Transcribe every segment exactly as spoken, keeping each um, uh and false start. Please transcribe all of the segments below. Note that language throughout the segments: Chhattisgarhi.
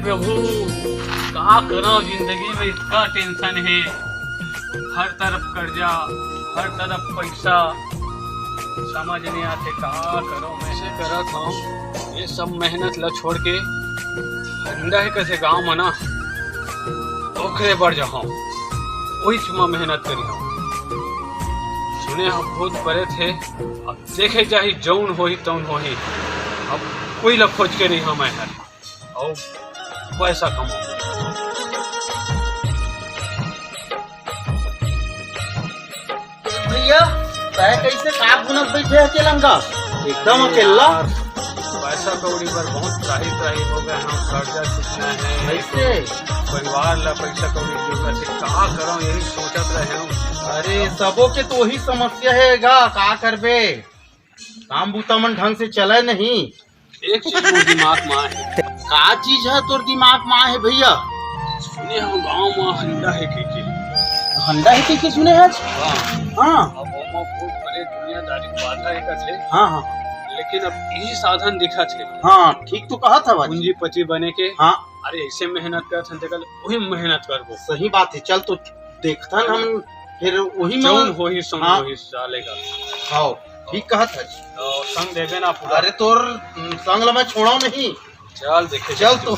प्रभु, का करव, जिंदगी में इतना टेंशन हे, हर तरफ कर्जा, हर तरफ पैसा, समझ नहीं आते का करव। मैं ऐसे करत हूँ, ये सब मेहनत ला छोड़ के हंडा हे कसे गाँव में ना, ओखरे बढ़ जाऊँ, वही चुमा मेहनत करी हूँ। सुने हम भूत परे थे, अब देखे जाही, जौन होही तौन होही, अब कोई ला खोज के नहीं हम हर। अउ पैसा कमाओ। भैया, तय कैसे का बुनत बैठे हे तेलंगा? एकदम अकेला। पैसा कौड़ी पर बहुत त्राही त्राही हो गए हम, कर्जा चुकना है। कैसे? परिवार ला पैसा कौड़ी जरूरत है, का करम, यही सोचत रहे हम। अरे, सबो के तो वही समस्या हे गा, का करबे, काम बूता मन ढंग से चले नहीं। एक चीज मोर दिमाग में आए हे। का चीज हे तोर दिमाग में आए हे भैया? सुने हम गांव में हंडा हे के के। हंडा हे के के सुने हे आज? हाँ। हाँ। अब ओमा बहुत बड़े दुनियादारी बाधा हे कथे। हाँ, हाँ। लेकिन अब यही साधन दिखत हे। हाँ, ठीक तो कहत हवस। पूंजीपति बने के। हाँ। अरे ऐसे मेहनत करत हन, तेकर वही मेहनत करबो। सही बात हे, चल तो देखथन हम, फिर वही में जौन होही, सौन हाँ। होही, चालेगा। हाँ, ठीक कहत हस। तो संग देबे ना पूरा। अरे तोर संग ला मैं छोड़व नहीं। चल देखे चल जाए। तो।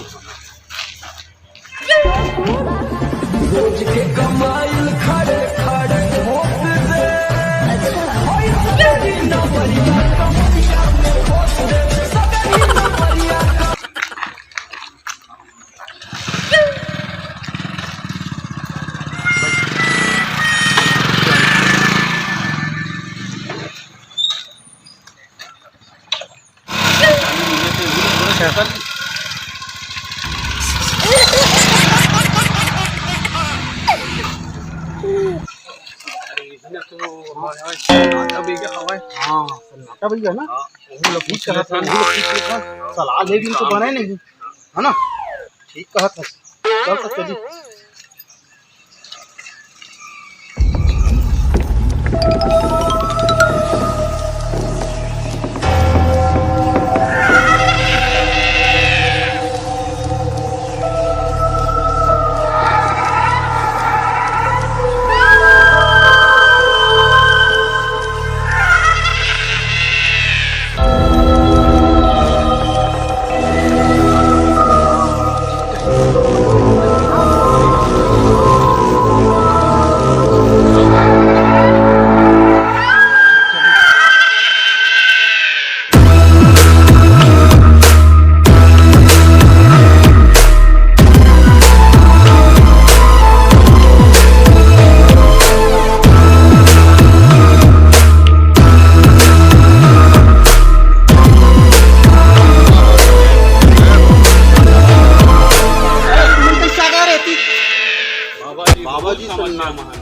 अरे, इसने तो हमारे यहाँ सन्नाटा भी क्या हवा है? हाँ, सन्नाटा भी है ना? हाँ, वो लोग पूछ लेते हैं, वो लोग पूछ लेते हैं। सलाह ले भी तो बनाए नहीं, है ना? ठीक कहत है। चल तो चली। बाबा जी, बाबा जी, बहुत समस्या में है।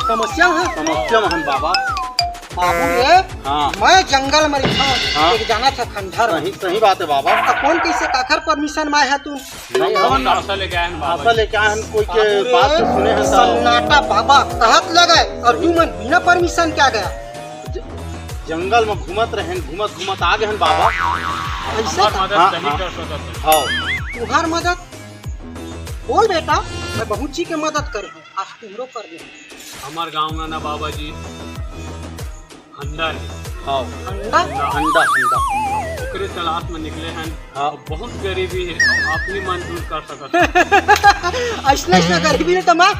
समस्या है? समस्या में हन बाबा। बाबू रे, हाँ। मैं जंगल में रहिथंव, हाँ। एक जाना था खंडहर में। सही, सही बात है बाबा। तो कौन कैसे काखर परमिशन में आए है तू? नहीं, हम आशा लेके आए हैं बाबा। आशा लेके आए हैं, कोई के बात तो सुने हैं तो। सन्नाटा बाबा कहत लगे और तू मन बिना परमिशन के आ गया। ज-, जंगल में घूमत रहे, घूमत घूमत आ गए हैं बाबा। ऐसे हमार का? मदद हाँ, नहीं हाँ। कर सकत है। हाँ। तुम्हार मदद? बोल बेटा, मैं बहुत जी के मदद करे हूँ, आज तुमरो कर दे। हमार गाँव में ना बाबा जी, हंडा है। हाँ। हंडा? हंडा, हंडा। ओकरे तलाश में निकले हैं। हाँ। अब बहुत गरीबी है, अब आप ही मन दूर कर सकत हो। ऐसने, ऐसने गरीबी ने तो मैं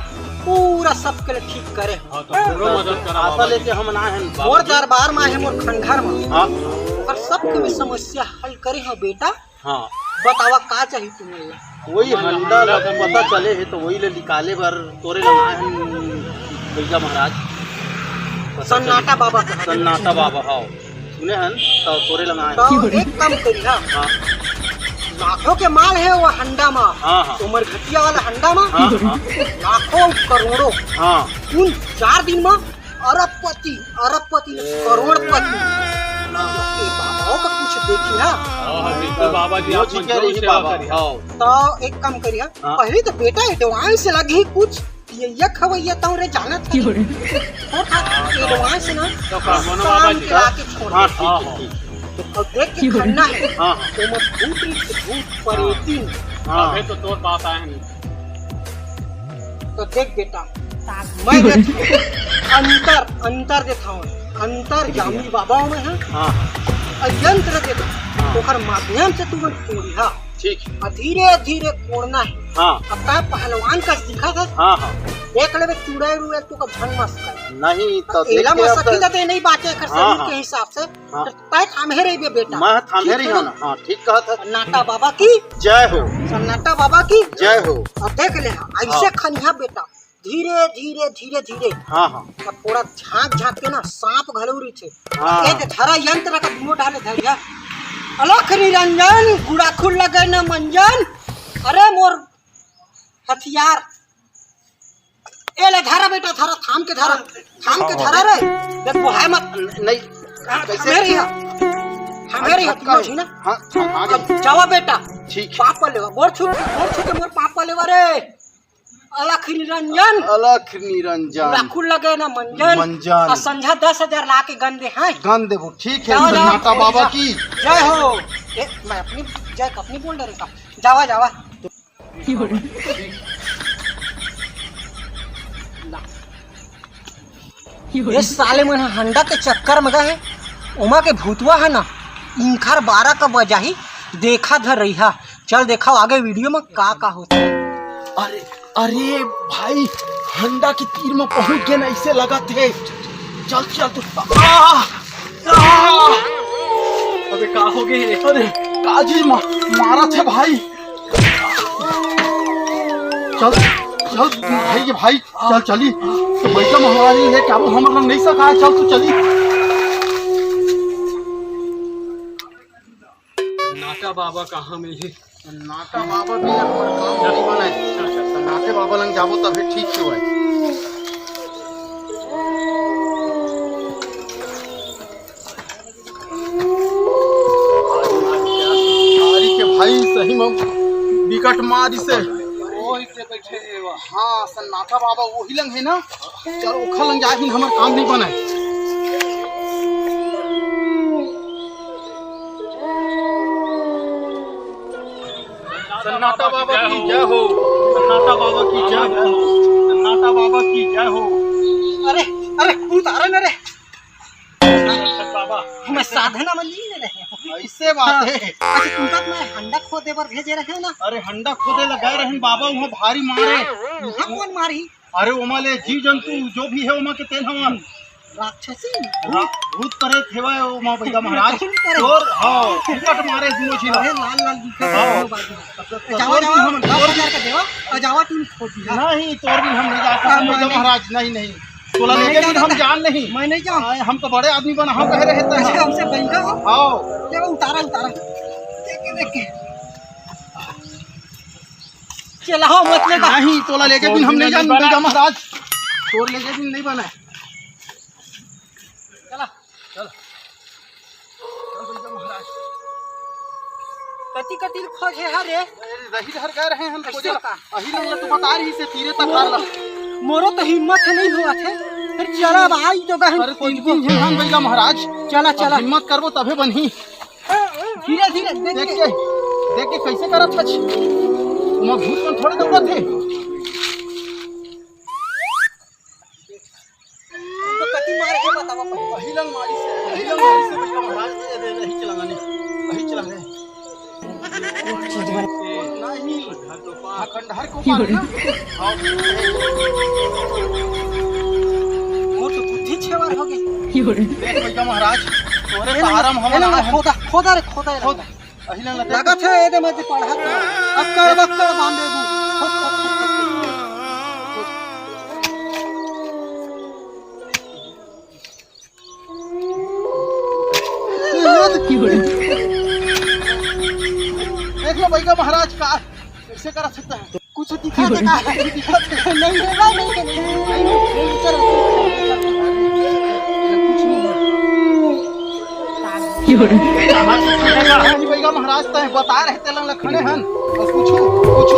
पूरा सबके लिए ठीक करे हूँ। हाँ, तो हमरो मदद करा आशा बाबा लेके जी। हम ना हैं बाबा मोर जी। दरबार में है, मोर खंडहर में। हाँ। और सबके भी समस्या हल करे हो बेटा। हाँ। बतावा का चाहिए तुम्हें? वही हंडा ला पता चले है तो वही ले निकाले बर तोरे ला आए हैं भैया महाराज। सन्नाटा बाबा कहा। सन्नाटा बाबा, हाँ। सुने हन तो तोरे ला आए हैं। तो एक काम करी, हाँ। हाँ। लाखों के माल है वो हंडा में। हाँ, हाँ। उमर घटिया वाला हंडा में। हाँ, हाँ। लाखों करोड़ों। हाँ। उन चार दिन में अरबपति, अरबपति, ए। करोड़पति। ए बाबा, का कुछ देखी, हाँ? हाँ, हाँ, बिल्कुल बाबा जी, वो आप जी कह रही सेवा बाबा, करिए। हाँ। तो एक काम करिए, हाँ। पहले तो बेटा एडवांस लगी कुछ, ये, ये खवैया तो रे जानत है। क्यों रे? और हाँ, एडवांस ना, तो का बोलो बाबा शाम जी। के आके छोड़ हाँ, दे। ठीक, हाँ, ठीक, हाँ। ठीक। अउ देख के खन्ना हे। हाँ, हाँ। ओमा भूत रहिथे, भूत परेतिन। हाँ। अबे तो तोर पास आए हन। तो देख बेटा, मैं देख अंतर, अंतर देखाओ, अंतर जामी बाबा में है। हाँ। अउ यंत्र देता, हाँ। ओकर माध्यम से तू मन तोड़िहा। ठीक। अउ धीरे धीरे तोड़ना है। हाँ। अब का पहलवान का सीखा था? हाँ, हाँ। देख लेबे चुड़ैल उड़ैल तो का झन मस्का। नहीं तो एला देख के अब मस्का तो की तो नहीं बाचे एकर हाँ, शरीर हाँ। के हिसाब से। हाँ। तो तय थाम्हे रहिबे बेटा। मैं थाम्हे ठीक रही है हूँ ना? ना। हाँ, ठीक कहत है। सन्नाटा बाबा की जय हो। सन्नाटा बाबा की जय हो। अउ देख ले, हाँ, ऐसे हाँ। खनिहा बेटा, धीरे धीरे धीरे धीरे। हाँ, हाँ। अउ थोड़ा झांक झांक के ना, सांप घलो रहिथे। हाँ। एक धरा यंत्र का दुनो डाले धरिया। अलख निरंजन, गुड़ाखुर लगे न मंजन। अरे मोर हथियार, ए ले धरा बेटा, धरा, थाम के धरा, थाम के धरा रे। देख, वो है मत। नहीं, हाँ, कैसे? थामे रही है। थामे रही है, हाँ, तुम लोग ना। हाँ, हाँ, हाँ। अब जावा बेटा। ठीक। पाप लेवा, गोड़ छू, गोड़ छू के मोर पाप लेवा रे। अलख निरंजन। अलख निरंजन। गुड़ाखुर लगे ना मंजन। मंजन। अउ संझा दस हजार ला के गन दे, हाँ। गन देबो, ठीक है। जावा, जावा, सन्नाटा बाबा की जय हो। ए, मैं अपनी जय अपनी बोल रहा था। जावा, जावा। ए साले मन ह हंडा के चक्कर म गा हे, ओमा के भूतवा ह ना, इंखर बारह का बजाही, देखा धर रही हा। चल देखाओ आगे वीडियो म का का होथे। अरे, अरे भाई, हंडा के तीर म पहुंच गे ना, ऐसे लगत हे। चल, चल तू। आह! आह! अबे का हो गे? अरे, काजी मा-, मारत हे भाई। चल, चल भाई के भाई, चल चली। तो बैठा महरानी है क्या, वो हमर लंग नहीं सका है, चल तू चली। नाटा बाबा कहाँ में है? नाटा बाबा भी हमर काम नहीं बनाए। नाटे बाबा लंग जाबो तबे ठीक से होए। भारी के भाई सही में बिकट मारी से। ओही से बैठे हे वा। हाँ, सन्नाटा बाबा वही लंग है ना? चल, ओखर लंग जाए, हमर काम नहीं बनाए। सन्नाटा बाबा की जय हो। सन्नाटा बाबा की जय हो। सन्नाटा बाबा की जय हो। अरे, अरे, उतारा ना रे। बाबा, मैं साधना में लीन रहे हूँ। ऐसे बात है। अच्छा, तुमका मैं हंडा खोदे बर भेजे रहे हो ना? अरे, हंडा खोदे ला गए रहन बाबा, वहाँ भारी मारे। वहाँ कौन मारी? अरे, ओमा ले जीव जंतु जो भी है, ओमा के तेल हवन। राक्षसी? रा-, भूत प्रेत हेवय ओमा, भैया महाराज। भूत प्रेत। तोर, हाँ, फुकट मारे दुनो झीला। अरे, लाल लाल दिखा हाँ। दोनों बाजू। तो जावा, तोर जावा, भी हम दस हजार का देवा, और जावा तुम खोद दिया। नहीं, तोर भी हम नहीं जाता, हाँ, भैया नहीं। महाराज, नहीं, नहीं। तोला मैं लेके नहीं भी हम जानता। जान नहीं। मैं नहीं जाऊँ। आए, हम तो बड़े आदमी बना, हम कहे रहते हैं। अच्छा, हमसे बहका हो? हाँ। ये वो उतारा, उतारा। देख के, देख के। चला हो, मत ले जा। नहीं, तोला लेके भी हम नहीं जान, भैया महाराज। तोर लेके भी नहीं बना। चला, चल। चल, भैया महाराज। कति कति खोजे हरे? अरे, रही धर गए रहे हम कैसे खोजे। का? अही लोग तो बता रही से तीरे तक हार ला। मोरो तो हिम्मत नहीं हुआ थे। फिर चला भाई तो गहन अरे, तीन खोजबो। तीन झन हन भैया महाराज। चला, अब चला। हिम्मत करबो तभे बनही। धीरे, धीरे, देख देख के। के, देख के कैसे करत हच। तुम भूत मन थोड़े दौड़त थे। तो कति मार के बतावा पहले। अही लंग मारी से, अही लंग मारी से भैया महाराज, ये दे, दे, अही चलाने, अही चलाने। एक चीज बन- नहीं, हाँ, खंडहर को पार ना। हाँ, वो तो बुद्धि छेवर हो गई। देख भैया महाराज, तोरे ये सहारा में हम ये ना ना, हम खोदा, खोदा रे, खोदा रे, खोद। खोदा। अही लंग लगे। लागत है, एदे मत पढ़ा। अक्कड़ बक्कड़ बांधे दू। खोद, खोद, खोद, खोद। देख लो भैया महाराज का कैसे करा सकता है। कुछ दिखा दे का? नहीं है, नहीं है, नहीं है। चलो। कुछ नहीं है। महाराज तय बता रहे तेल लखने हन। और कुछ, कुछ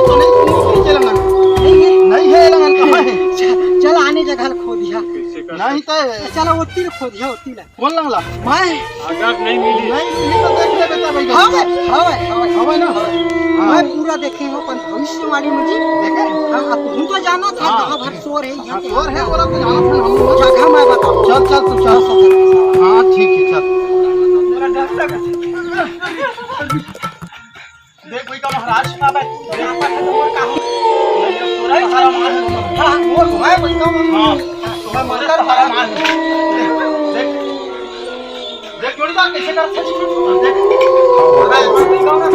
तो नहीं, कुछ नहीं चलंगन। नहीं है। नहीं है लंगन, कहाँ है? चल, चल आने जगह खो दिया। नहीं तो चलो, ओती ले खोज, हे ओती ले। कौन लंगला? मैं। अगर नहीं मिली। नहीं मिली तो देख ले बेटा भाई। हवे, हवे, हवे। हवे ना? हाँ। मैं पूरा देखे हूँ, अपन भविष्यवाणी में जी। देखे? हाँ, अब तुम तो जानो था, हाँ। कहाँ भर चोर है, यहाँ हाँ, के चोर है, बोला तो जानो था हम लोग। जगह मैं बताऊँ। चल, चल, तू चल। हाँ, ठीक है, चल। देख भाई का महाराज, हाँ भाई, यहाँ पर है तो और कहाँ? नहीं, तो तोरा ही सारा मार है। हाँ, वो तो है, भाई का हाँ, तो मैं मंदिर सारा मार है। देख, देख, देख जोड़ीदार कैसे कर सकते हैं? देख, भाई, भाई का ना,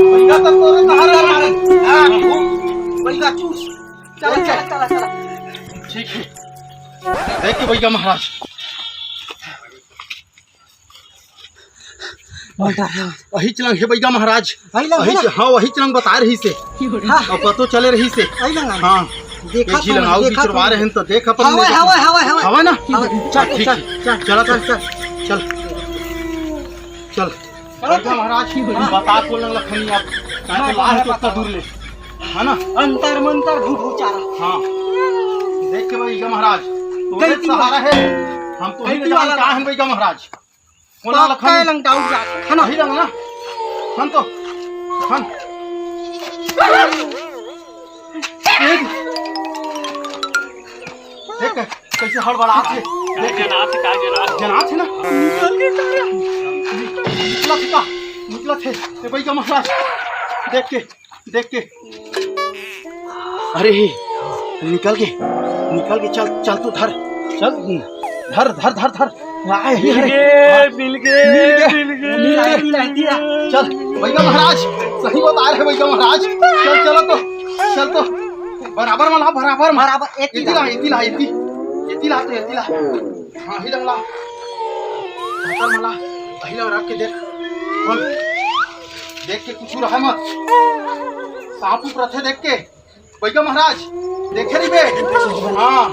भाई का तो तोरे सहारा मार है। हाँ, वो, भाई का चूस। चला, चला, चला, चला। ठीक है। देख के भाई का महाराज। वही चलंग हे बइगा महाराज। वही लंग हे वही ना? च-, हाँ, वही चलंग बता रही से। हाँ। अउ पतो चले रही से। वही लंग हे। हाँ। देखा एक झी तो लंग मैं, आओ देखा बिचरवा तो रहे हैं तो देख अपन हवे, में। हवे, हवे, हवे। हवे ना? हवे। चल, हाँ, ठीक चल, है। चल, चला चल, तो। चल। चल। चल। चल। बइगा महाराज, हाँ। बता को लंग लखनी आप। चाहे हाँ, तो लाह हाँ, तो उतना बता। दूर ले। है ना? अंतर मंतर भू भू चारा। हाँ। देख के बइगा महाराज। तो गलती सहारा है। हम तो गलती वाला का है बइगा महाराज। कोन तो लखन? काय लंग डाउट जा, है ना? वही लंग ना। हन तो, हन। देख, कैसे हड़बड़ात हे। देख, जनात हे, का जनात हे? जनात हे ना? निकल के तारा। निकलत हे का? निकलत हे। ए बइगा महाराज, देख के। देख के। अरे, निकल के, निकल के, चल, चल तू धर, चल, धर, धर, धर, धर। आए, हे, मिल अरे। गे, मिल गे, मिल गे, मिल गे। मिल गे, मिल गे। चल, बइगा महाराज, सही बता रहे बइगा महाराज। चल, चलो तो, चल तो। बराबर मला, बराबर मला। बराबर, एती एती ला, ला। एती ला, एती। एती ला तो, एती ला। हाँ, ही लंगला। बराबर मला, अही ला रख के देख। बोल। देख के कुछ रहा मत। सांप ऊप रथे देख के। बइगा महाराज, देखे रहिबे। हाँ।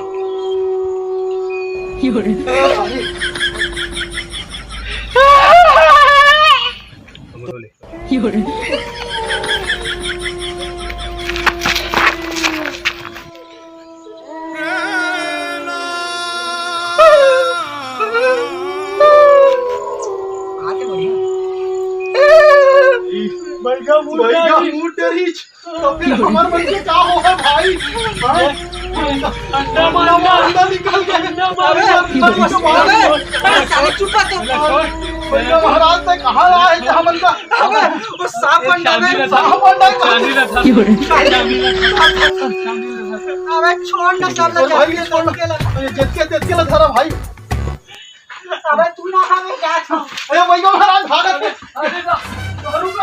बइगा मुड़ बइगा डरिस। मुड़ डरिस। तो फिर हमर मन के का होगा भाई? भाई, अंडा मार, अंडा निकल गया। अंडा मार, अरे, अंडा मार। अरे, साले चुप रह तो। भइया महाराज से कहा लाए थे हमन का? अबे, वो सांप अंडा में। सांप अंडा का? अबे, छोड़ ना, साले, भाई, छोड़ ना। ये जेतके, जेतके ला धरा भाई। अबे, तू ना खा, मैं क्या खाऊं? अरे, भइया महाराज, भागत है। अरे, रुक,